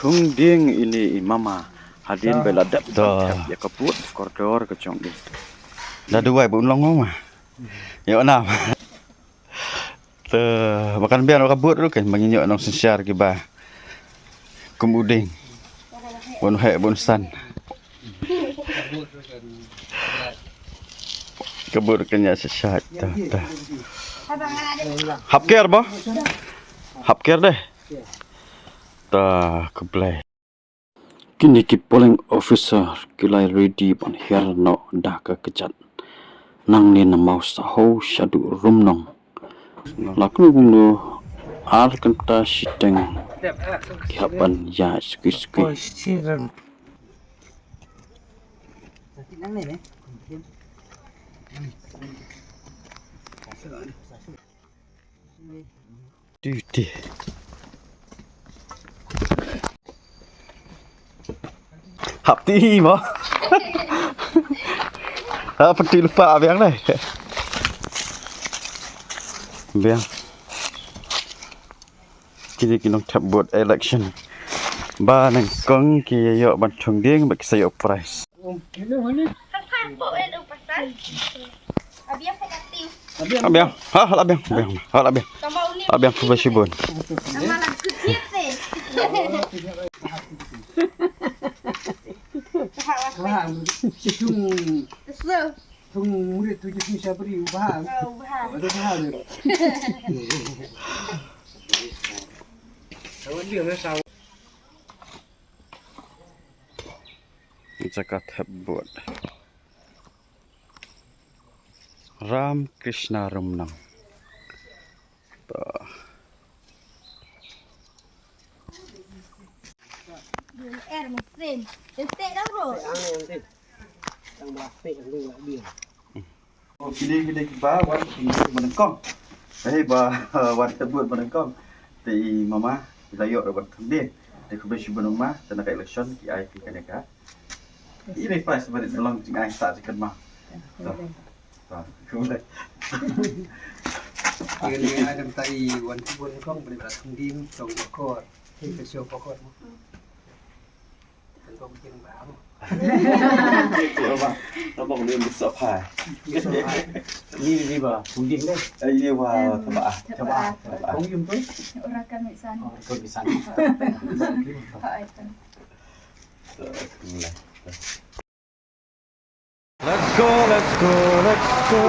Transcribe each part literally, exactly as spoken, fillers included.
Ung ding ine i mama hadien ba la dep ban thep ïa ka bud kordor ka jong i. Da duwai ba un long mama. Ïoh nam. Te ba kan biang ka bud ruh kan ba ngin ïoh nongsynshar kiba kum u ding. Bun heh bun san. Ka bud kan ïa sha sha ta ta. Hap ker ba? Hap ker deh. Ta khublei. Kine ki polling officer ki la ready ban hiar noh da ka kjat. Nangne na Mawsaho shaduh Rumnong. La kynmaw kumno ar kynta shiteng ki hap ban ïaid suki suki. Duty. Hap ti mo. Hap ti lupa biang deh. Biang. Kini ki nongthep vote election. Ba nyngkong ki ïoh ban thung dieng ba ki sa ïoh prize. Abiang. Ha, ha, abiang, abiang. Ha, abiang. Abiang khublei shibun. Tung murid tu jadi sabri ubah. Ubah. Ubah. Jaka thep vote. Ram Krishna Rumnang. To. Er, mesin. Este dah, bro. Kini kini kiba wan kini ba nyngkong. Hei ba wan tebut ba nyngkong. Te i mama ila yok ba thang ding. Te khublei shibun mama te na ka election ki ai ki kane ka. Ini prize ba long jing ai sa jing ma. Ta. Ta. Khublei. Ini ai dang tai wan tebut nyngkong ba thang ding tong bakor. Hei ka show bakor. Ni ni ba, punding deh. Eh, ni ba, taba, taba, taba. Ora kan misan. Oh, kan misan. Let's go, let's go, let's go.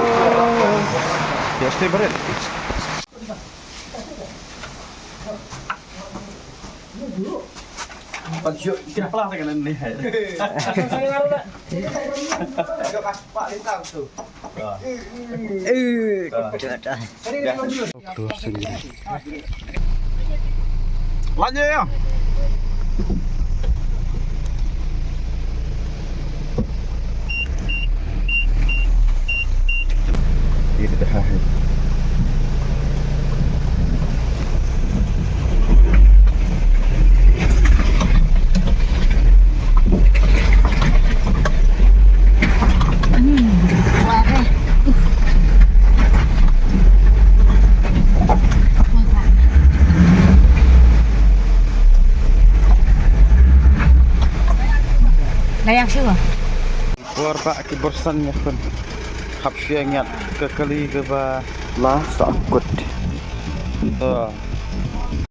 Ya, stay berit. Pak Ju, kenapa lah dengan ni? Eh, Lanjut ya. Layang shuwa. Por ba ki borsan ïa khun. Hap shu ïa ngiat ka kali kaba la sa kut. To.